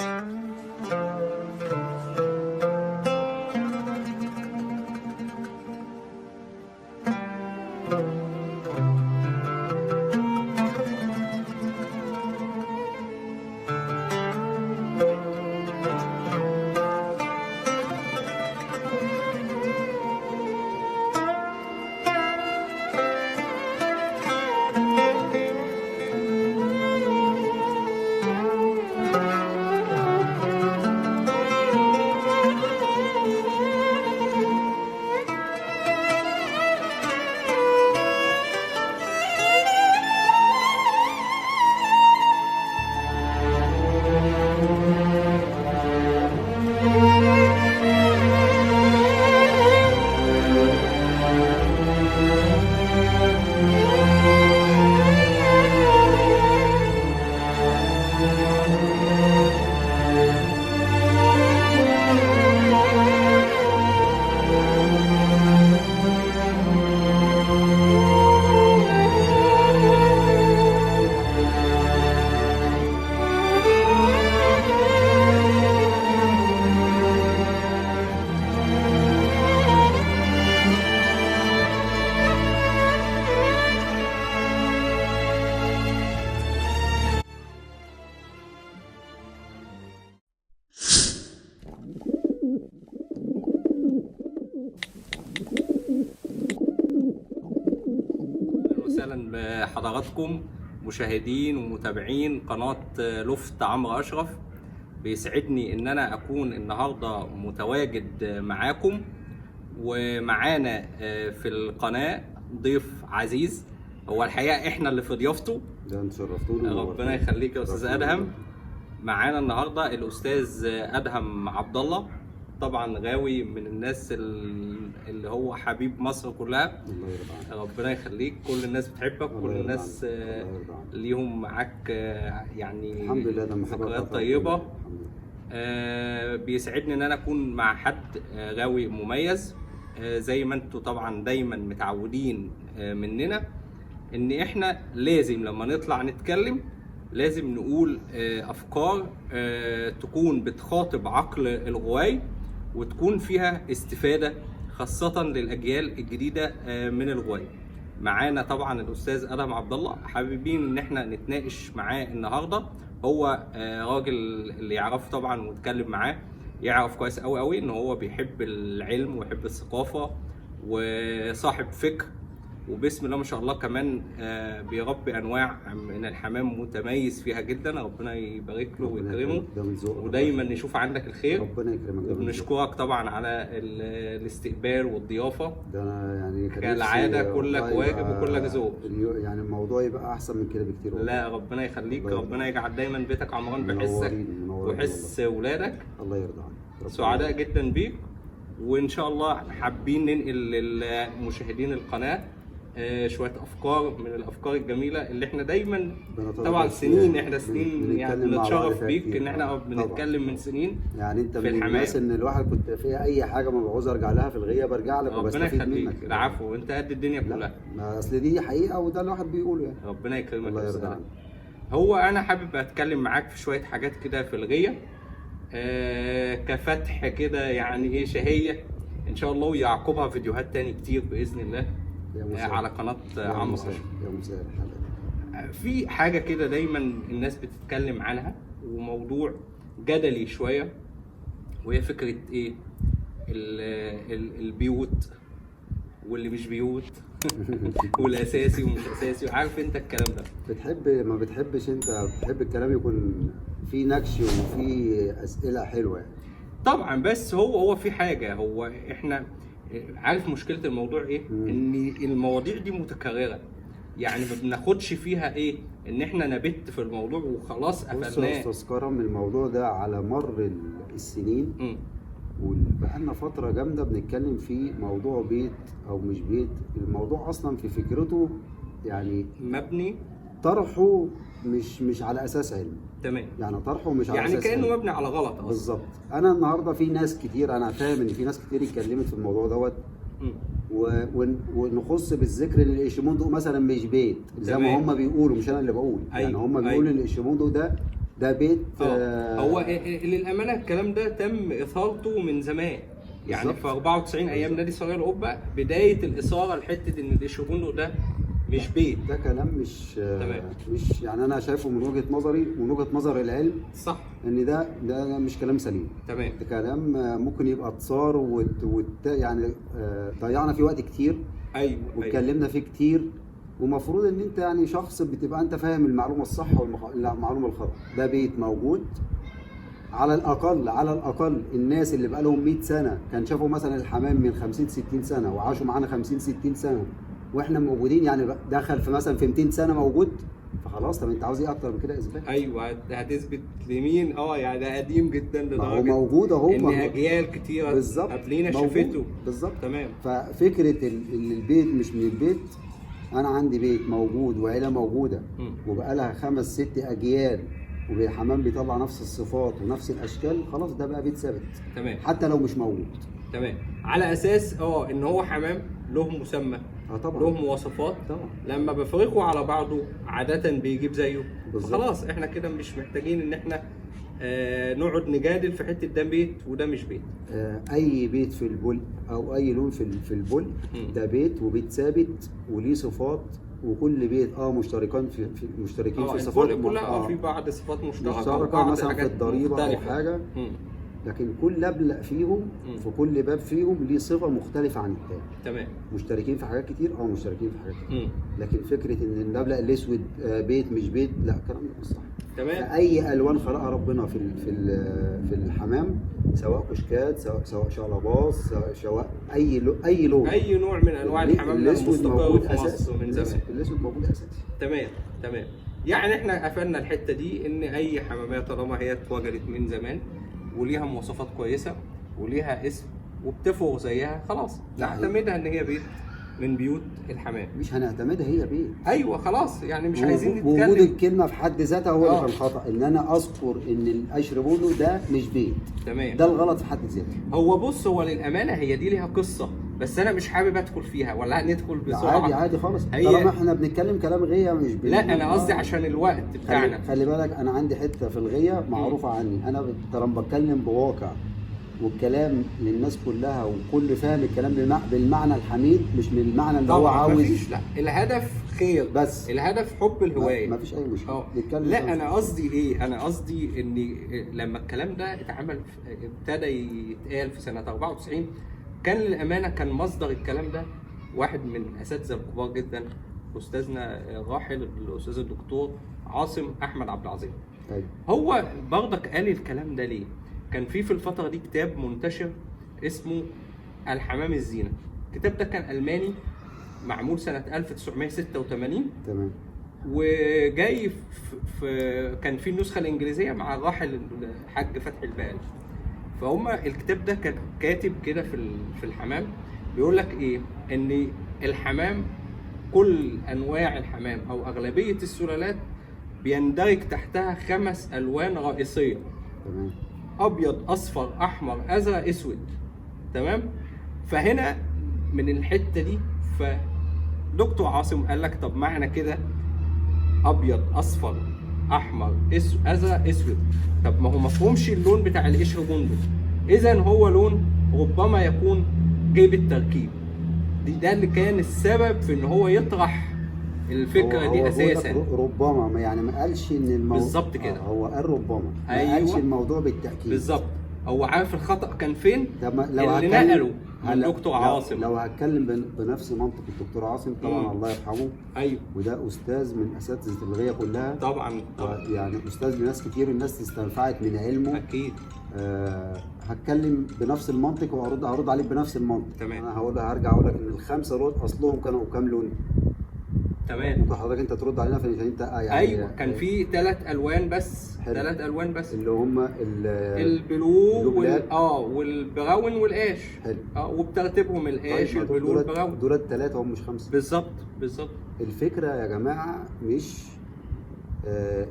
اهلا وسهلا بحضراتكم مشاهدين ومتابعين قناة لفت عمرو أشرف. بيسعدني إن أنا أكون النهاردة متواجد معاكم، ومعانا في القناة ضيف عزيز. هو الحقيقة إحنا اللي في ضيافته. ده انتوا شرفتوني ربنا يخليك يا أستاذ أدهم. معانا النهاردة الأستاذ أدهم عبد الله، طبعا غاوي من الناس اللي هو حبيب مصر كلها. الله يرضى عنك. ربنا يخليك، كل الناس بتحبك، الله كل يرضى الناس عنك. الله يرضى عنك. ليهم معاك يعني الحمد لله، ده محبة ذكريات بتاعت طيبة. ربنا. الحمد لله. بيسعدني ان انا اكون مع حد غاوي مميز. زي ما انتوا طبعا دايما متعودين مننا ان احنا لازم لما نطلع نتكلم لازم نقول افكار تكون بتخاطب عقل الغواي وتكون فيها استفادة خاصة للأجيال الجديدة من الغواي. معانا طبعا الأستاذ أدهم عبد الله، حابين إن احنا نتناقش معاه النهاردة. هو راجل اللي يعرفه طبعا ويتكلم معاه يعرف كويس أوي أوي إن هو بيحب العلم ويحب الثقافة وصاحب فكر، وبسم الله ما شاء الله كمان بيربي أنواع من الحمام متميز فيها جدا. ربنا يبارك له ربنا ويكرمه، يكرمك، ده من ذوقك. ودايما نشوف عندك الخير. ربنا يكرمك، ده من ذوقك. وبنشكرك طبعا على الاستقبال والضيافه. ده انا يعني كان كالعادة نفسي كلك والله واجب يبقى وكلك ذوق. يعني الموضوع يبقى احسن من كده بكتير والله. لا ربنا يخليك، الله يرضى ربنا عنك. يجعل دايما بيتك عمران بحسك منورين، منورين وحس والله. ولادك. الله يرضى عنك. ربنا سعداء يرضى. جدا بيك، وان شاء الله حابين ننقل للمشاهدين القناة شوية افكار من الافكار الجميلة اللي احنا دايما بنتناقش طبعا فيها. سنين، احنا سنين يعني بنتكلم مع بعض بنتشرف فيها بيك كتير. ان احنا طبعاً. بنتكلم من سنين يعني انت في من الحمام. الناس ان الواحد كنت فيها اي حاجة ما بعوز ارجع لها في الغيه برجع لك ربنا وبستفيد يخليك. منك. العفو، انت قد الدنيا لا كلها. ما اصل دي حقيقة وده الواحد بيقوله يعني. ربنا يكرمك الله يا يرضى أستاذ. عنك. هو انا حابب اتكلم معاك في شوية حاجات كده في الغيه، كفتح كده يعني ايه شهية ان شاء الله، ويعقبها فيديوهات تاني كتير باذن الله يا مساء. على قناة يا عمرو مساء. اشرف. يا مساء الحلال. في حاجة كده دايما الناس بتتكلم عنها وموضوع جدلي شوية، وهي فكرة ايه البيوت واللي مش بيوت والاساسي ومش اساسي، وعارف انت الكلام ده. بتحب ما بتحبش انت بتحب الكلام يكون فيه نكش وفيه اسئلة حلوة يعني. طبعا، بس هو في حاجة، هو احنا عارف مشكلة الموضوع ايه؟ ان المواضيع دي متكررة، يعني ما بناخدش فيها ايه ان احنا نبت في الموضوع وخلاص بص يا قفلناه. استاذ كرم، الموضوع ده على مر السنين وبقالنا فترة جامدة بنتكلم فيه، موضوع بيت او مش بيت. الموضوع اصلا في فكرته يعني مبني طرحه مش على اساس علمي. تمام، يعني طرحه مش على يعني اساس كانه علمي. مبني على غلط اصلا. بالظبط. انا النهارده في ناس كتير، انا فاهم ان في ناس كتير اتكلمت في الموضوع دوت، ونخص بالذكر ان الإشيموندو مثلا مش بيت زي ما تمام. هم بيقولوا، مش انا اللي بقول. أيوة. يعني هم بيقولوا أيوة. ان الإشيموندو ده ده بيت. هو للامانة الكلام ده تم اثارته من زمان، يعني بالظبط. في 94 ايام نادي سرايا القبة بداية الاثارة لحته ان القشر بندق ده مش بيت. ده كلام مش تمام. مش يعني انا شايفه من وجهه نظري ومن وجهه نظر العلم صح، ان ده مش كلام سليم. تمام. ده كلام ممكن يبقى اتصار يعني ضيعنا فيه وقت كتير. ايوه، واتكلمنا فيه كتير، ومفروض ان انت يعني شخص بتبقى انت فاهم المعلومة الصح والمعلومه الخطا. ده بيت موجود، على الاقل، على الاقل الناس اللي بقى لهم 100 سنة كان شافوا مثلا الحمام من 50 60 سنة وعاشوا معانا 50 60 سنة واحنا موجودين، يعني دخل في مثلا في 200 سنة موجود، فخلاص. طب انت عاوز ايه اكتر من كده اثبات؟ ايوه، هتثبت لمين؟ يعني ده قديم جدا ما هو لدرجة موجود اهو، ان اجيال كتيرة بالظبط قبلينا شافته. بالظبط، تمام. ففكره ان البيت مش من البيت، انا عندي بيت موجود وعيلة موجودة وبقى لها 5 6 اجيال والحمام بيطلع نفس الصفات ونفس الاشكال، خلاص ده بقى بيت ثابت. تمام، حتى لو مش موجود. تمام، على اساس ان هو حمام له مسمى، طبعا، له مواصفات، طبعا، لما بفرقة على بعضه عادة بيجيب زيه. بالظبط. خلاص احنا كده مش محتاجين ان احنا نقعد نجادل في حتة ده بيت وده مش بيت. اي بيت في البلق او اي لون في البلق ده بيت، وبيت ثابت وليه صفات، وكل بيت مشتركان في مشتركين في صفات كلها، في بعض صفات مشتركة مثلا في الضريبة او حاجة، لكن كل لبلق فيهم في كل باب فيهم ليه صفة مختلفة عن الثاني. تمام، مشتركين في حاجات كتير مشتركين في حاجات كتير، لكن فكرة ان اللبلق الاسود بيت مش بيت، لا الكلام ده مش صح. تمام. اي الوان خلقها ربنا في في الحمام، سواء كشكات، سواء شلباص، سواء اي لون، اي نوع من انواع الحمام الاسود موجود في مصر من زمان. الاسود موجود اساسي. تمام، تمام. يعني احنا قفلنا الحتة دي ان اي حماميه طالما هي اتوجدت من زمان وليها مواصفات كويسة وليها اسم وبتفوق زيها، خلاص نعتمدها ان هي بيت من بيوت الحمام. مش هنعتمدها هي بيت. ايوه خلاص، يعني مش عايزين نتكلم. وجود الكلمة في حد ذاتها هو اللي كان خطا، ان انا اذكر ان القشر بندق ده مش بيت. تمام، ده الغلط في حد ذاته. هو بص، هو للامانة هي دي ليها قصة، بس انا مش حابب ادخل فيها، ولا ندخل بسرعة؟ عادي عادي خالص، طالما احنا بنتكلم كلام غيه مش لا انا قصدي عشان الوقت بتاعنا. خلي بالك، انا عندي حتة في الغيه معروفة عني، انا طالما بتكلم بواقع والكلام للناس كلها وكل فاهم الكلام بالمعنى الحميد، مش بالمعنى اللي هو عاوز. لا، الهدف خير بس، الهدف حب الهواية، ما فيش اي مشكلة. لا انا قصدي ايه؟ انا قصدي ان لما الكلام ده اتعمل، ابتدى يتقال في سنة 94، كان للامانة كان مصدر الكلام ده واحد من الاساتذة الكبار جدا، استاذنا الراحل الاستاذ الدكتور عاصم احمد عبد العظيم. طيب. هو برضك قال الكلام ده ليه؟ كان في الفترة دي كتاب منتشر اسمه الحمام الزينة. الكتاب ده كان ألماني، معمول سنة 1986. تمام. وجاي في كان في النسخة الإنجليزية مع الراحل الحاج فتحي البقالي. فهم الكتاب ده كان كاتب كده في الحمام، بيقول لك إيه؟ إن الحمام، كل أنواع الحمام أو أغلبية السلالات بيندرج تحتها 5 ألوان رئيسية. تمام. ابيض، اصفر، احمر، ازرق، اسود. تمام. فهنا من الحتة دي فدكتور عاصم قال لك طب معنى كده ابيض، اصفر، احمر، ازرق، اسود، طب ما هو مفهومش اللون بتاع القشر بندق، اذا هو لون ربما يكون جه بالتركيب. ده اللي كان السبب في ان هو يطرح الفكرة دي اساسا. ربما، يعني ما قالش ان الموضوع بالظبط كده، هو قال ربما، ما أيوة. قالش الموضوع بالتاكيد بالظبط. هو عارف الخطا كان فين، لو اللي نقله من دكتور عاصم. لو هتكلم بنفس منطق الدكتور عاصم طبعا، الله يرحمه. ايوه، وده استاذ من اساتذة الغيه كلها طبعا، طبعا، يعني استاذ لناس كتير، الناس استنفعت من علمه اكيد. هتكلم بنفس المنطق وهرد هرد عليك بنفس المنطق. تمام. انا هرجع اقول لك ان ال5 لون اصلهم كانوا كام لون؟ تمام. ممكن حضرتك انت ترد علينا في انت يعني. ايوه، كان في 3 الوان بس. 3 الوان بس، اللي هم ال blue وال brown وال ash. حلو. وبترتيبهم ال ash، طيب، ال blue، ال brown، دول ال3 هم مش 5. بالظبط بالظبط. الفكرة يا جماعة مش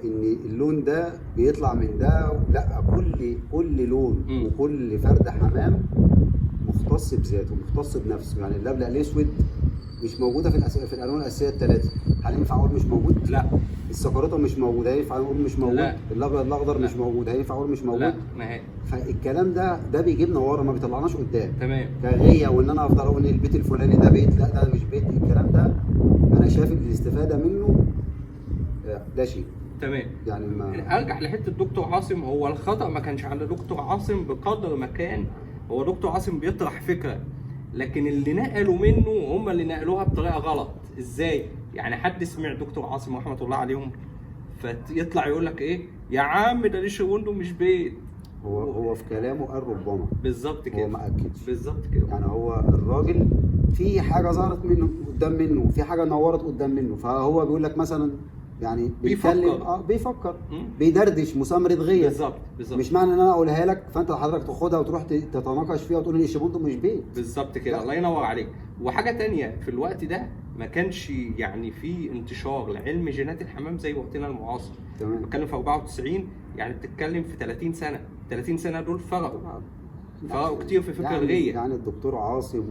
ان اللون ده بيطلع من ده، لا، كل لون وكل فرد حمام مختص بذاته، مختص بنفسه. يعني اللبلق الاسود مش موجودة في الالوان الاساسية الثلاثة، هل ينفع اقول مش موجود؟ لا. السكروته مش موجودة، هينفع اقول مش موجود؟ لا. الابيض الاخضر لا. مش موجود، هينفع اقول مش موجود؟ لا نهائي. فالكلام ده بيجيبنا ورا، ما بيطلعناش قدام. تمام. كغيه، وان انا افضل اقول ان البيت الفلاني ده بيت، لا ده مش بيت، الكلام ده انا شايف الاستفادة منه لا شيء. تمام. يعني ما ارجع لحته دكتور عاصم، هو الخطا ما كانش عند دكتور عاصم بقدر ما كان هو دكتور عاصم بيطرح فكرة، لكن اللي نقلوا منه هم اللي نقلوها بطريقة غلط. ازاي؟ يعني حد سمع دكتور عاصم رحمه الله عليهم فيطلع يقول لك ايه يا عم ده القشربندق مش بيت. هو في كلامه قال ربما. بالظبط كده. هو ما اكدش. بالظبط كده. يعني هو الراجل في حاجة ظهرت منه قدام منه، في حاجة نورت قدام منه، فهو بيقول لك مثلا يعني بيتكلم، بيفكر، بيدردش مسامرة غيه. بالظبط بالظبط. مش معنى ان انا اقولها لك فانت حضرتك تاخدها وتروح تتناقش فيها وتقول ان القشربندق مش بيت. بالظبط كده. الله ينور عليك. وحاجه تانية، في الوقت ده ما كانش يعني في انتشار لعلم جينات الحمام زي وقتنا المعاصر. تمام. بتكلم في 94، يعني بتتكلم في 30 سنة، 30 سنة دول فرقوا كتير في فكر يعني الغيه. يعني الدكتور عاصم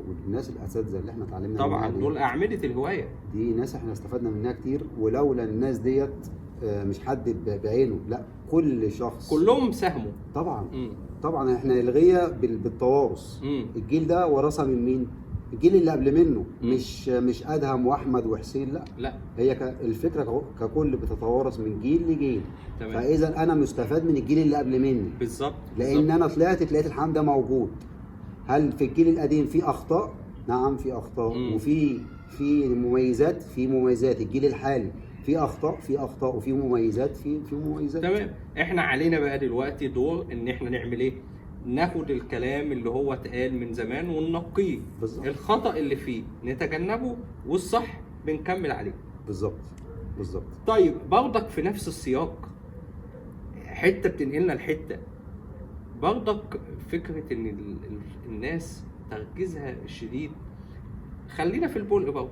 والناس الاساتذة اللي احنا اتعلمنا طبعا دول اعمدة الهواية دي، ناس احنا استفدنا منها كتير، ولولا الناس ديت مش حد بعينه، لا كل شخص كلهم ساهموا طبعا. طبعا احنا الغيه بالتوارث. الجيل ده ورثها من مين؟ الجيل اللي قبل منه. مش ادهم واحمد وحسين، لا لا، هي الفكرة ككل بتتوارث من جيل لجيل. تمام. فاذا انا مستفاد من الجيل اللي قبل مني. بالظبط. لان انا طلعت لقيت الحمام ده موجود. هل في الجيل القديم في اخطاء؟ نعم في اخطاء. وفي مميزات، في مميزات. الجيل الحالي في اخطاء، في اخطاء، وفي مميزات، في مميزات. تمام. احنا علينا بقى دلوقتي دور ان احنا نعمل ايه؟ ناخد الكلام اللي هو اتقال من زمان وننقيه. بالظبط. الخطأ اللي فيه نتجنبه، والصح بنكمل عليه. بالظبط بالظبط. طيب برضك في نفس السياق، حتة بتنقلنا لحته برضك، فكرة ان الناس تركيزها الشديد، خلينا في البلق برضه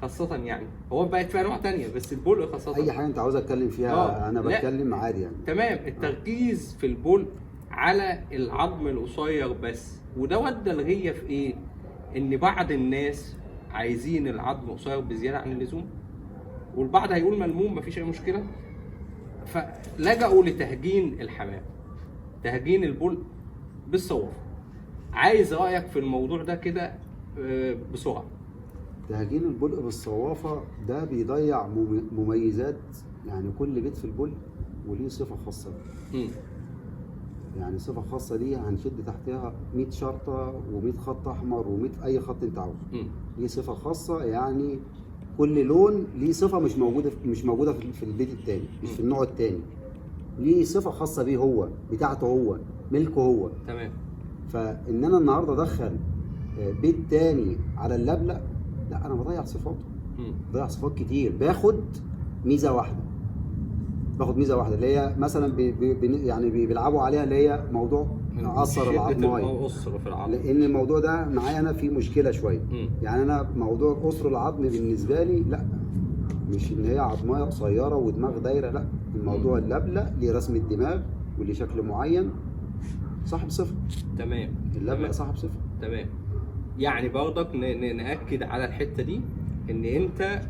خاصة، يعني هو بقت في انواع تانية بس البلق خاصة. اي حاجة انت عاوز اتكلم فيها انا بتكلم عادي يعني. تمام. التركيز في البلق على العظم القصير بس، وده ودى الغيه في ايه؟ ان بعض الناس عايزين العظم قصير بزيادة عن اللزوم، والبعض هيقول ملموم مفيش اي مشكلة، فلجأوا لتهجين الحمام، تهجين البلق بالصوافه. عايز رايك في الموضوع ده كده بسرعة. تهجين البلق بالصوافه ده بيضيع مميزات، يعني كل بيت في البلق وليه صفة خاصة. يعني صفة خاصة دي هنشد تحتها 100 شرطه و100 خط احمر و100 اي خط انت عاوزه. ليه صفة خاصة، يعني كل لون ليه صفة مش موجودة في البيت الثاني، مش في النوع الثاني. ليه صفة خاصة بيه هو، بتاعته هو، ملكه هو. تمام. فان انا النهارده ادخل بيت تاني على اللبلق، لا انا بضيع صفاته. بضيع صفات كتير. باخد ميزة واحدة، اللي هي مثلا يعني بيلعبوا عليها، اللي هي موضوع عصر العظمايه، قصر في العظم. لان الموضوع ده معايا انا في مشكلة شوية. يعني انا موضوع قصر العظم بالنسبة لي لا، مش ان هي عظمايه قصيرة ودماغ دايرة، لا الموضوع اللبلق ليه رسم الدماغ وليه شكل معين، صاحب صفة. تمام. اللبلق صاحب صفة. تمام. يعني برضك نأكد على الحتة دي، ان انت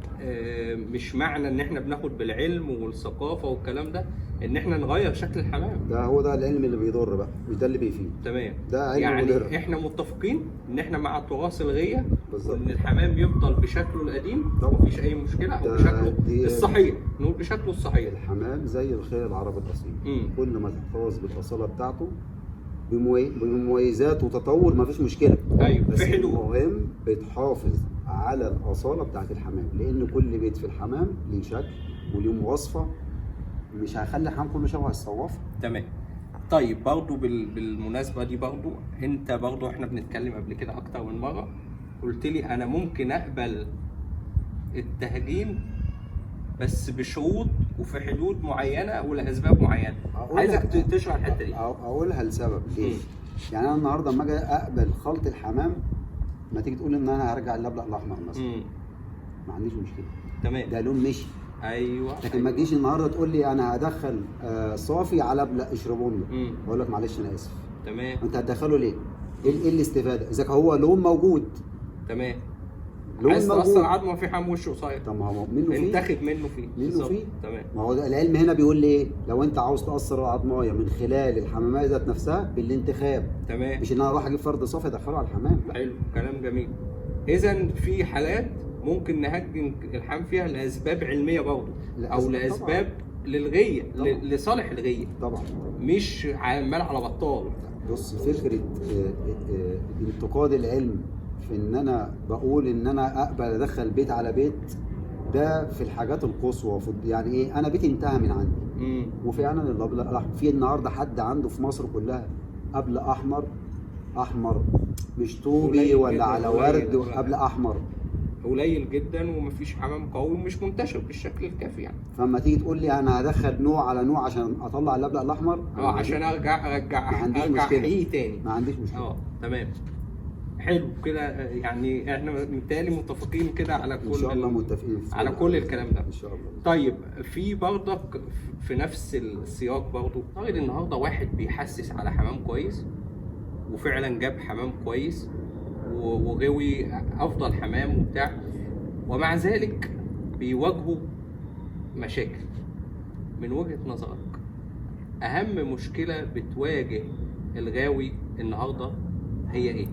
مش معنى ان احنا بناخد بالعلم والثقافة والكلام ده ان احنا نغير شكل الحمام. ده هو ده العلم اللي بيضر بقى، مش ده اللي بيفيد. تمام. ده علم يعني مضر. احنا متفقين ان احنا مع تراث الغيه، بالظبط، ان الحمام يفضل بشكله القديم طبعا مفيش اي مشكلة، او بشكله الصحيح، نقول بشكله الصحيح. الحمام زي الخيل العربي الاصيل، كل ما تحتفظ بالاصاله بتاعته بمميزات وتطور مفيش مشكلة. ايوه، بس في حدود. المهم بتحافظ على الاصالة بتاعت الحمام، لان كل بيت في الحمام ليه شكل وليه مواصفه، مش هخلي الحمام كله شبه الصوافه. تمام. طيب برضو بالمناسبة دي برضو، انت برضو احنا بنتكلم قبل كده اكتر من مرة، قلت لي انا ممكن اقبل التهجين بس بشروط وفي حدود معينة ولاسباب معينة. عايزك تشرح الحتة دي. اقولها لسبب ليه. يعني انا النهارده لما اجي اقبل خلط الحمام، ما تيجي تقول ان انا هرجع اللبلق الاحمر مثلا، ما عنديش مشكلة. تمام. ده لون مشي. ايوه. لكن ما تجيش النهارده تقول لي انا هدخل صافي على لبلق قشربندق، بقول لك معلش انا اسف. تمام. انت هتدخله ليه؟ ايه الاستفادة؟ اذا هو لون موجود. تمام. لون عايز موجود. تقصر عظمه في حمام وشه قصير. طب ما هو منه فيه، انتخب منه فيه. منه فيه. تمام. ما هو العلم هنا بيقول لي ايه؟ لو انت عاوز تقصر العظمايه من خلال الحماميه ذات نفسها بالانتخاب. تمام. مش ان انا اروح اجيب فرد صافي ادخله على الحمام. لا. حلو، كلام جميل. اذا في حالات ممكن نهجن الحمام فيها لاسباب علمية برضه، او لاسباب للغيه، لصالح الغيه. طبعا. مش عمال على بطال. بص، فكرة انتقاد العلم في ان انا بقول ان انا اقبل ادخل بيت على بيت، ده في الحاجات القصوى. يعني ايه؟ انا بيتي انتهى من عندي. وفعلا الابل الاحمر في النهارده حد عنده في مصر كلها قبل احمر، احمر مش طوبي ولا على ورد، قبل احمر قليل جدا، ومفيش حمام قوي ومش منتشر بالشكل الكافي يعني. فاما تيجي تقول لي انا هدخل نوع على نوع عشان اطلع الابلق الاحمر، عشان ارجع احييه تاني، ما عنديش مشكلة. تمام، حلو كده. يعني احنا بالتالي متفقين كده على كل، ان شاء الله متفقين على كل الكلام ده ان شاء الله. طيب، في برضك في نفس السياق برضه، طيب النهارده واحد بيحسس على حمام كويس، وفعلا جاب حمام كويس وغوي افضل حمام وبتاع، ومع ذلك بيواجهوا مشاكل. من وجهة نظرك اهم مشكلة بتواجه الغاوي النهارده هي ايه؟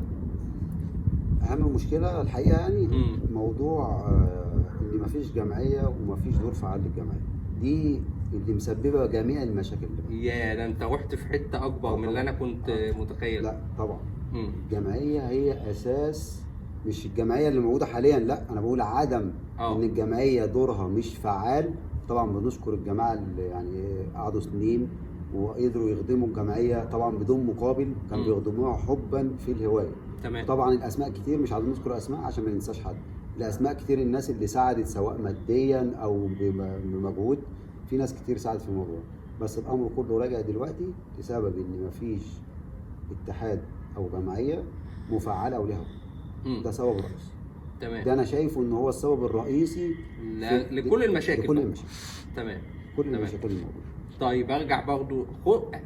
اهم مشكلة الحقيقة يعني موضوع ان مفيش جمعية ومفيش دور فعال للجمعية، دي اللي مسببه جميع المشاكل اللي. يا ده انت رحت في حتة اكبر من اللي انا كنت متخيل. لا طبعا. الجمعية هي اساس، مش الجمعية اللي موجودة حاليا، لا انا بقول عدم ان الجمعية دورها مش فعال. طبعا بنشكر الجماعة اللي يعني قعدوا سنين وقدروا يخدموا الجمعية طبعا بدون مقابل، كانوا بيخدموها حبا في الهواية. تمام. طبعا الاسماء كتير، مش عايزين نذكر اسماء عشان ما ننساش حد. الاسماء كتير، الناس اللي ساعدت سواء ماديا او بمجهود، في ناس كتير ساعدت في الموضوع. بس الامر كله راجع دلوقتي لسبب ان مفيش اتحاد او جمعية مفعله او لها. ده سبب رئيسي. تمام. ده انا شايفه ان هو السبب الرئيسي لكل المشاكل. لكل المشاكل. تمام. كل المشاكل الموجودة. طيب ارجع برضو،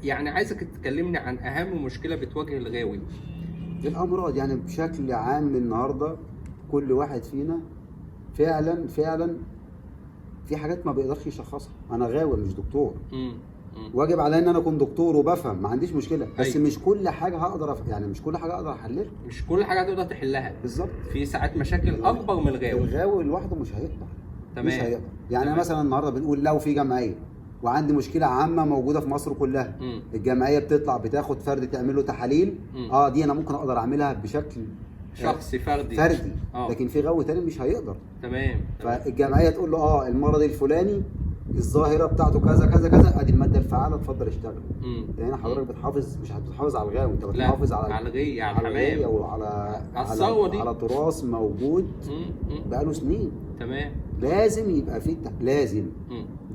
يعني عايزك تكلمني عن اهم مشكلة بتواجه الغاوي. الامراض يعني بشكل عام. النهارده كل واحد فينا فعلا فعلا في حاجات ما بيقدرش يشخصها. انا غاوي مش دكتور. واجب عليا ان انا اكون دكتور وبفهم، ما عنديش مشكلة، بس أيوة. مش كل حاجة هقدر يعني مش كل حاجة اقدر احللها، مش كل حاجة هتقدر تحلها. بالظبط. في ساعات مشاكل اكبر من الغاوي. الغاوي لوحده مش هيقدر. تمام. مش هيقدر. يعني تمام. مثلا النهارده بنقول لو في جمعية وعندي مشكلة عامة موجودة في مصر كلها، الجمعية بتطلع بتاخد فرد تعمل له تحاليل، دي انا ممكن اقدر اعملها بشكل شخصي فردي. لكن في غاوي تاني مش هيقدر. تمام. فالجمعيه تقول له المرض الفلاني الظاهرة بتاعته كذا كذا كذا، ادي المادة الفعالة، اتفضل اشتغل. ده هنا حضرتك بتحافظ، مش بتحافظ على الغاوي، انت بتحافظ على الغيه، على الحمام، وعلى على, دي. على تراث موجود بقاله سنين. تمام. لازم يبقى فيه، لازم.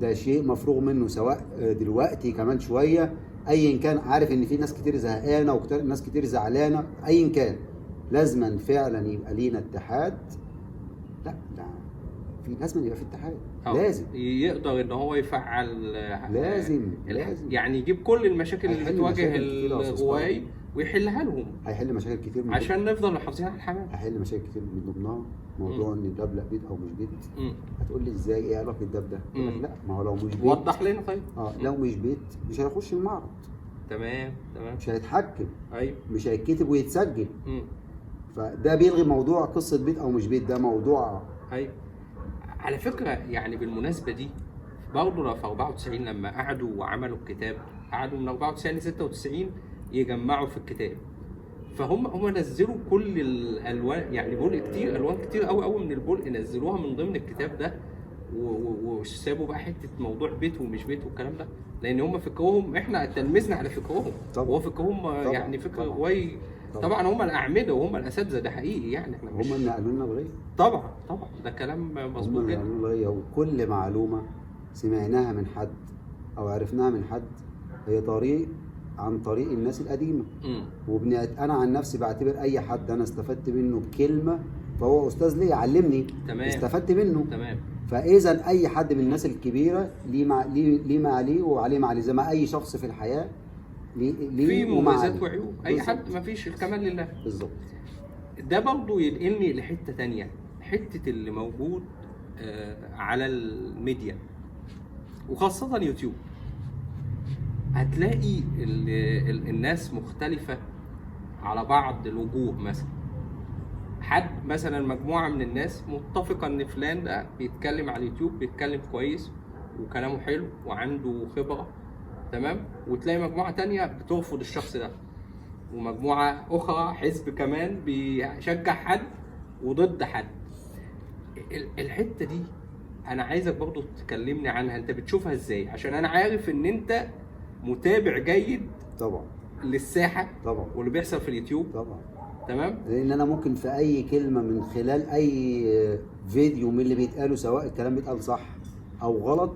ده شيء مفروغ منه، سواء دلوقتي كمان شوية، ايا كان. عارف ان في ناس كتير زهقانه وناس كتير زعلانة، ايا كان لازما فعلا يبقى لينا اتحاد. لا ده في لازم يبقى في اتحاد، لازم يقدر ان هو يفعل، لازم يعني يجيب كل المشاكل اللي بتواجه الغواي ويحلها لهم. هيحل مشاكل كتير من عشان نفضل محافظين على الحمام. هيحل مشاكل كتير من ضمنها موضوع ان الابلق بيت او مش بيت. هتقول لي ازاي، ايه علاقة ده بده؟ لا، ما هو لو مش بيت، وضح لنا. طيب لو مش بيت مش هيخش المعرض. تمام. تمام. مش هيتحكم. ايوه. مش هيتكتب ويتسجل. فده بيلغي موضوع قصة بيت او مش بيت، ده موضوع. ايوه. على فكرة يعني بالمناسبة دي برضه في 94 لما قعدوا وعملوا الكتاب، قعدوا من 94 ل 96 يجمعوا في الكتاب، فهم نزلوا كل الالوان، يعني بلق كتير، الوان كتير قوي قوي من البلق نزلوها من ضمن الكتاب ده، وسابوا بقى حتة موضوع بيت ومش بيت والكلام ده، لان هم فكرهم، احنا تلمذنا على فكرهم. هو فكرهم يعني فكر غواي. طبعا هم الاعمدة وهم الاساتذة، ده حقيقي يعني. احنا هم اللي قالوا لنا الغيه. طبعا طبعا، ده كلام مظبوط جدا. هم اللي قالوا لنا الغيه، وكل معلومة سمعناها من حد او عرفناها من حد هي طريق عن طريق الناس القديمة. انا عن نفسي بعتبر اي حد انا استفدت منه بكلمه فهو استاذ ليا، علمني. تمام. استفدت منه. تمام. فاذا اي حد من الناس الكبيرة ليه ما عليه وعليه ما عليه، زي ما اي شخص في الحياة ليه في مميزات وعيوب، اي حد، ما فيش الكمال لله. بالظبط. ده برضه ينقلني لحته ثانية، حتة اللي موجود على الميديا وخاصة يوتيوب، هتلاقي الناس مختلفة على بعض الوجوه. مثلا حد مثلا مجموعة من الناس متفقه ان فلان ده بيتكلم على اليوتيوب، بيتكلم كويس وكلامه حلو وعنده خبره، تمام، وتلاقي مجموعة تانية بترفض الشخص ده، ومجموعة اخرى حزب كمان بيشجع حد وضد حد. الحتة دي انا عايزك برضو تكلمني عنها، انت بتشوفها ازاي؟ عشان انا عارف ان انت متابع جيد طبعا للساحه طبعا واللي بيحصل في اليوتيوب. طبعا تمام، لان انا ممكن في اي كلمة من خلال اي فيديو من اللي بيتقاله، سواء الكلام بيتقال صح او غلط،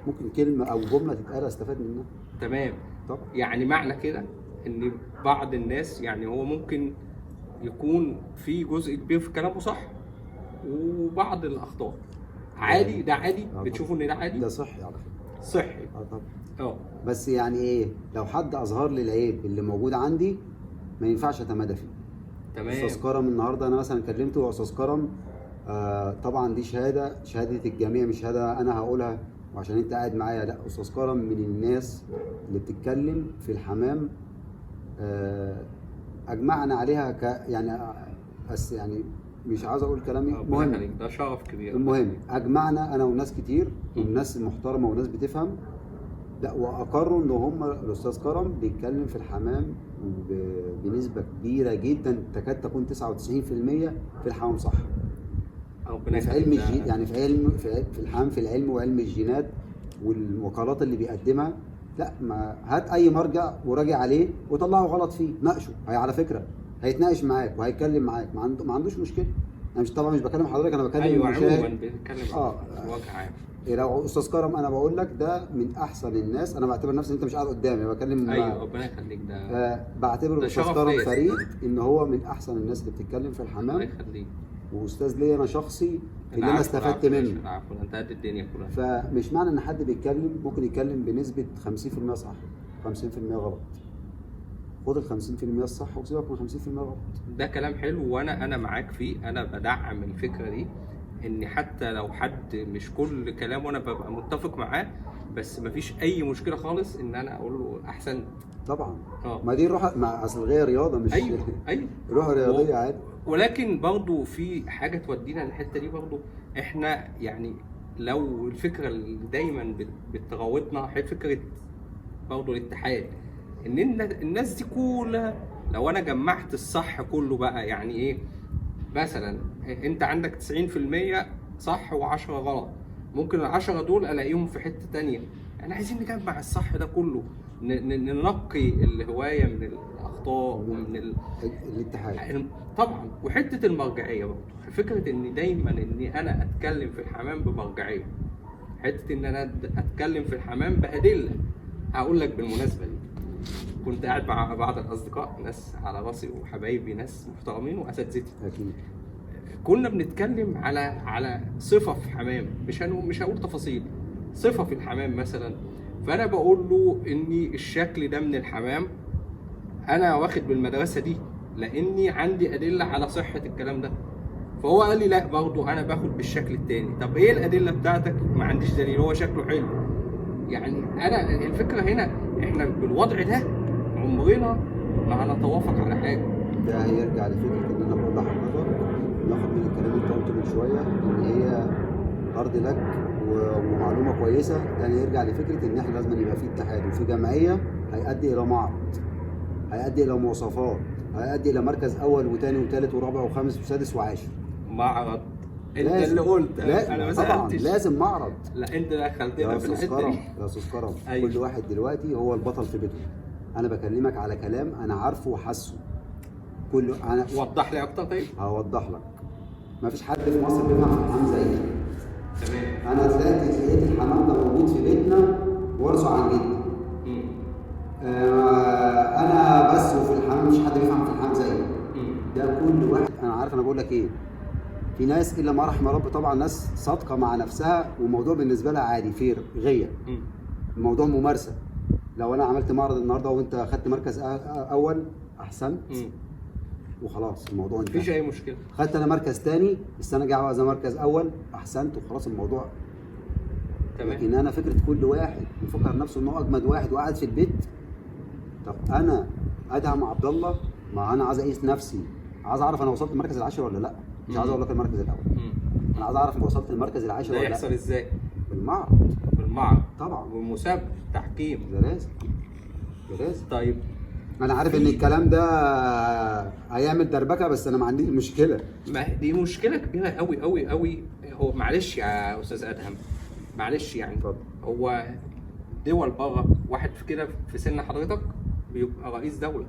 ممكن كلمة او جملة تتقال استفاد منها. تمام. طبعا. يعني معنى كده ان بعض الناس يعني هو ممكن يكون في جزء كبير في كلامه صح وبعض الاخطاء عادي، ده عادي، بتشوفوا ان ده عادي؟ ده صحي على فكرة، صحي. طبعا. بس يعني ايه، لو حد اظهر لي العيب اللي موجود عندي ما ينفعش اتمادى فيه. تمام. استاذ كرم النهارده انا مثلا كلمته، يا استاذ كرم طبعا دي شهادة الجميع، مش شهادة انا هقولها وعشان انت قاعد معايا، لا، استاذ كرم من الناس اللي بتتكلم في الحمام، اجمعنا عليها يعني بس يعني مش عاوز اقول كلامي مهم، ده شرف كبير. المهم اجمعنا انا وناس كتير وناس محترمه وناس بتفهم، لا واقروا ان هم الاستاذ كرم بيتكلم في الحمام بنسبة كبيرة جدا تكاد تكون 99% في الحمام صح. ربنا في علم يعني في علم في الحمام، في العلم وعلم الجينات والمقالات اللي بيقدمها، لا ما هات اي مرجع وراجع عليه وطلعه غلط فيه، ناقشه. هي على فكرة هيتناقش معاك وهيتكلم معاك، ما عندوش مشكلة. انا مش طبعا مش بكلم حضرتك، انا بكلم ايوه عموما بنتكلم بوجه عام. لو استاذ كرم انا بقول لك ده من احسن الناس، انا بعتبر نفسي انت مش قاعد قدامي، انا بكلم. ايوه ربنا يخليك. ده بعتبر الاستاذ كرم فريد ان هو من احسن الناس اللي بتتكلم في الحمام. الله يخليك. واستاذ ليا انا شخصي اللي انا استفدت منه. العفو، انت قد الدنيا كلها. فمش معنى ان حد بيتكلم ممكن يتكلم بنسبة 50% صح 50% غلط، خد ال 50% الصح وسيبك من 50% غلط. ده كلام حلو وانا معاك فيه، انا بدعم الفكرة دي، ان حتى لو حد مش كل كلامه انا ببقى متفق معاه، بس مفيش اي مشكلة خالص ان انا اقول له احسنت. طبعا. ما دي الروح، ما اصل غير رياضة مش ايوه ايوه روح رياضية عادي. ولكن برضو في حاجة تودينا للحتة دي برضو، احنا يعني لو الفكرة اللي دايما بتراودنا هي فكرة برضو الاتحاد، ان الناس دي كلها لو انا جمعت الصح كله بقى، يعني ايه مثلا انت عندك 90% صح و10 غلط، ممكن ال10 دول الاقيهم في حتة تانية. احنا عايزين نجمع الصح ده كله، ننقي الهواية من الاخطاء ومن الاتحاد طبعا. وحتة المرجعية برضه، فكرة ان دايما ان انا اتكلم في الحمام بمرجعيه، حتة ان انا اتكلم في الحمام بادلة. هقول لك بالمناسبة دي، كنت قاعد مع بعض الاصدقاء، ناس على راسي وحبايبي، ناس محترمين واساتذتي. اكيد. كنا بنتكلم على صفة في حمام، مش هقول تفاصيل، صفة في الحمام مثلا. فانا بقول له ان الشكل ده من الحمام انا واخد بالمدرسة دي لاني عندي ادلة على صحة الكلام ده. فهو قال لي لا برضه انا باخد بالشكل التاني. طب ايه الادلة بتاعتك؟ ما عنديش دليل، هو شكله حلو. يعني انا الفكرة هنا احنا بالوضع ده عمرنا ما هنتوافق على حاجة. ده هيرجع لفكرة ان انا بقول لحضرتك ناخد من الكلام اللي انت قلته من شوية ان هي ارض لك ومعلومه كويسة. ده هيرجع لفكرة ان احنا لازم يبقى في اتحاد وفي جمعية هيؤدي الى معرض، هيؤدي الى مواصفات، هيؤدي الى مركز اول وثاني وثالث ورابع وخامس وسادس وعاشر. معرض انت اللي قلت. لا انا ما سالتش. لازم معرض. لا انت دخلتنا في الحتة دي يا استاذ كرم. أيوة. كل واحد دلوقتي هو البطل في بيته. انا بكلمك على كلام انا عارفه وحاسه. كله انا وضح لي اكتر. طيب هوضح لك. ما فيش حد في مصر بيفهم في الحمام زيي. تمام. انا طلعت لقيت الحمام ده موجود في بيتنا ورثه عن جدي. انا بس وفي الحمام مش حد بيفهم في الحمام زيي. ده كل واحد انا عارف انا بقول لك ايه. في ناس الا ما رحم رب طبعا، ناس صادقة مع نفسها والموضوع بالنسبة لها عادي فير غيه. الموضوع ممارسة. لو انا عملت معرض النهارده وانت اخدت مركز اول احسنت. وخلاص الموضوع انتهى. مفيش اي مشكلة. خدت انا مركز تاني، السنة الجاية عاوز مركز اول، احسنت وخلاص الموضوع. تمام. لكن انا فكرة كل واحد مفكر نفسه ان هو اجمد واحد وقاعد في البيت. طب انا ادهم عبد الله، ما انا عايز اقيس نفسي، عايز اعرف انا وصلت المركز العاشر ولا لا، مش عايز اقول لك المركز الاول. انا عايز اعرف وصلت المركز العاشر ده ولا لا. يحصل ازاي؟ بالمعرض. بالمعرض طبعا. والمسابقه، تحكيم. ده لازم، ده لازم. طيب انا عارف ان الكلام ده هيعمل دربكه، بس انا ما عنديش مشكلة. ما دي مشكلة كبيرة قوي قوي قوي. هو معلش يا استاذ ادهم، معلش يعني، اتفضل. هو دول بره واحد في كده في سن حضرتك بيبقى رئيس دولة،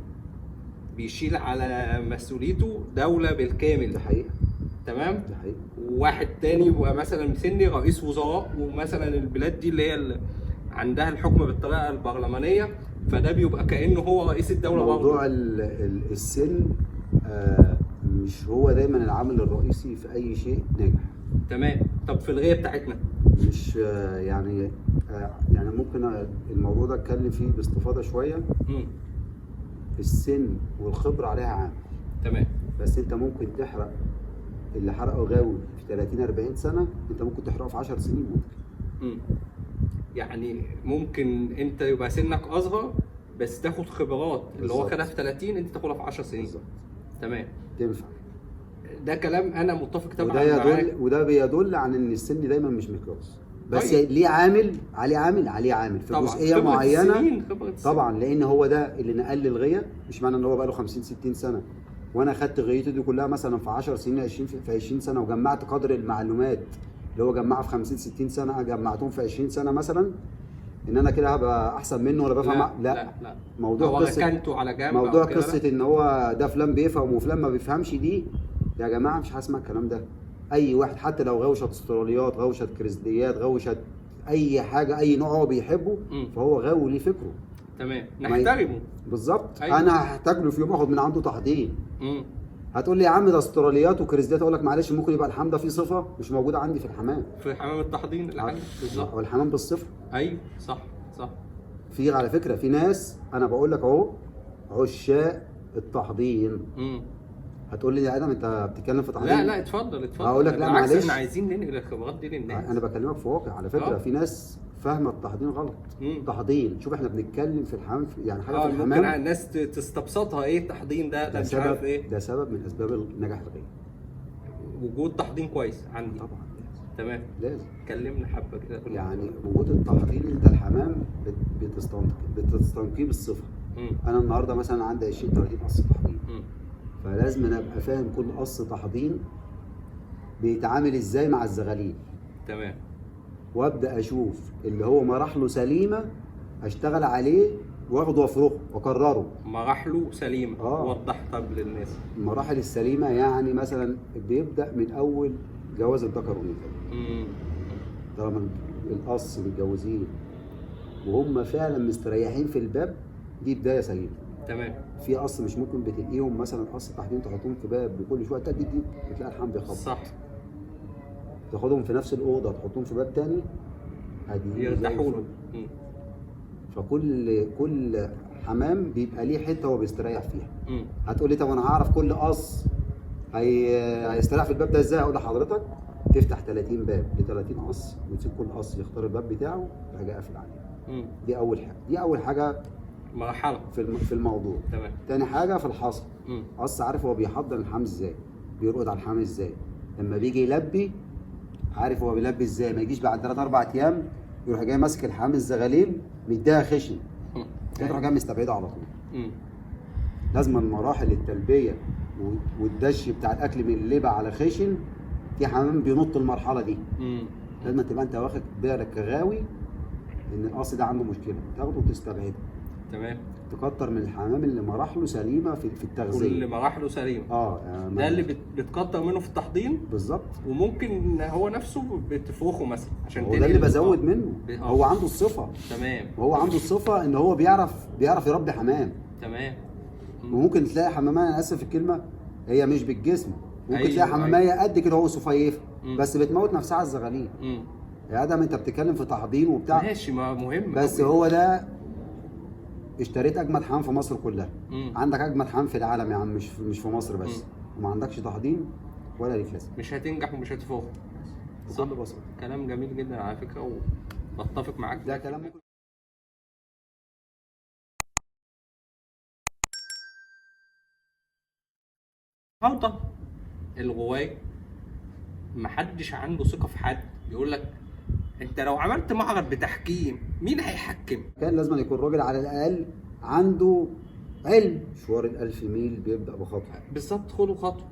بيشيل على مسؤوليته دولة بالكامل. ده حقيقة. تمام. ده حقيقة. وواحد تاني يبقى مثلا سني رئيس وزراء، ومثلا البلاد دي اللي هي عندها الحكم بالطريقة البرلمانية، فده بيبقى كانه هو رئيس الدولة برضه. موضوع السن مش هو دايما العامل الرئيسي في اي شيء ناجح. تمام. طب في الغاية بتاعتنا مش يعني يعني ممكن الموضوع ده اتكلم فيه باستفاضة شوية. السن والخبرة عليها عامل. تمام. بس انت ممكن تحرق اللي حرقه غاوي في 30 40 سنة، انت ممكن تحرقه في 10 سنين ممكن. يعني ممكن انت يبقى سنك اصغر بس تاخد خبرات اللي هو خدها في 30 انت تاخدها في 10 سنين. بالظبط. تمام. تنفع. ده كلام انا متفق طبعا وده معاك. يدل، وده بيدل عن ان السن دايما مش مقياس. بس طيب. ليه عامل عليه، عامل عليه، عامل في جزئية معينة طبعا، لان هو ده اللي نقل الغيه. مش معنى ان هو بقى له 50 60 سنة وانا خدت غيته دي كلها مثلا في 10 سنين 20 في 20 سنة، وجمعت قدر المعلومات اللي هو جمعها في 50 60 سنة جمعتهم في 20 سنة مثلا، ان انا كده هبقى احسن منه ولا بفهم. لا لا, لا, لا. موضوع قصة على جنب، موضوع قصة ان هو ده فلان بيفهم وفلان ما بيفهمش، دي يا جماعة مش هسمع الكلام ده. اي واحد حتى لو غوشت استراليات، غوشت كريزليات، غوشت اي حاجة، اي نوع هو بيحبه، فهو غاوي ليه فكرة. تمام، نحترمه. بالظبط. أيوة. انا هحتاج له في يوم اخد من عنده تحضير. هتقول لي يا عم ده استراليات وكريزليات، اقول لك معلش ممكن يبقى الحمام ده فيه صفة مش موجودة عندي في الحمام، في حمام التحضير العادي. بالظبط. او الحمام بالصفة. ايوه صح صح. في على فكرة في ناس، انا بقول لك اهو، عشاق التحضير. هتقول لي يا ادم انت بتتكلم في تحضير؟ لا لا اتفضل اتفضل. هقول لك لا معلش، احنا عايزين ننقل الخبرات دي للناس. انا بكلمك في واقع على فكرة. في ناس فاهمه التحضير غلط. تحضير، شوف احنا بنتكلم في الحمام، يعني حاجة في الحمام ممكن الناس تستبسطها. ايه التحضير ده؟ ده مش عارف ايه. ده سبب من اسباب النجاح الغير، وجود تحضير كويس عندي. طبعا تمام، لازم. كلمنا حبه كده يعني وجود التحضير، انت الحمام بتستنقيه بالصفة. انا النهارده مثلا عندي 20 30 قص تحضير، فلازم انا ابقى فاهم كل قص تحضير بيتعامل ازاي مع الزغاليل. تمام. وابدا اشوف اللي هو مراحله سليمة اشتغل عليه واخده وافرخه واكرره. مراحله سليمة. وضح طب للناس المراحل السليمة. يعني مثلا بيبدا من اول جواز الذكر والانثى. طالما القص متجوزين وهم فعلا مستريحين في الباب، دي بداية سليمة. تمام. في قص مش ممكن بتلاقيهم مثلا قص تحديد تحطهم في باب وكل شوية تدي دي بتلاقي الحمام بيخبط. صح. تاخدهم في نفس الاوضة تحطهم في باب تاني يرتاحوا له. فكل حمام بيبقى ليه حتة هو بيستريح فيها. هتقول لي طب انا هعرف كل قص هيستريح في الباب ده ازاي؟ اقول لحضرتك تفتح 30 باب ل 30 قص وتسيب كل قص يختار الباب بتاعه وحاجه قافل عليه. دي اول حاجة، دي اول حاجة مرحلة في الموضوع. تمام. تاني حاجة في الحصى. قص عارف هو بيحضر الحمام ازاي، بيرقد على الحمام ازاي، لما بيجي يلبي عارف هو بيلبي ازاي، ما يجيش بعد 3 4 ايام يروح جاي ماسك الحمام الزغاليل مديها خشن، تروح جاي مستبعده على طول. لازم المراحل التلبية والدش بتاع الاكل من اللبه على خشن، في حمام بينط المرحلة دي. لازم تبقى انت واخد بالك كغاوي ان القص ده عنده مشكلة، تاخده وتستبعده. تمام. تكتر من الحمام اللي مراحله سليمة في التغذية. كل مراحله سليمة. ده اللي بتكتر منه في التحضير. بالظبط. وممكن هو نفسه بتفوخه مثلا عشان هو ده اللي بزود منه. هو عنده الصفة. تمام. هو عنده الصفة ان هو بيعرف يربي حمام. تمام. وممكن تلاقي حماميه، انا اسف في الكلمة، هي مش بالجسم، ممكن تلاقي حماميه قد كده هو سفيفه، بس بتموت نفسها على الزغاليل. يا ادم انت بتتكلم في تحضير وبتاع، ماشي، ما مهم بس هو ده اشتريت اجمد حمام في مصر كلها، عندك اجمد حمام في العالم يا عم، مش في مصر بس، وما عندكش تحضين ولا ليك لازمه، مش هتنجح ومش هتفوق. بكل بساطة. كلام جميل جدا على فكرة، وبتفق معاك. ده كلام ممكن. النهارده الغواية محدش عنده ثقة في حد، يقول لك انت لو عملت معرض بتحكيم مين هيحكم؟ كان لازم يكون راجل على الاقل عنده علم. مشوار الألف ميل بيبدأ بخطوة. بالظبط، خدوا خطوة.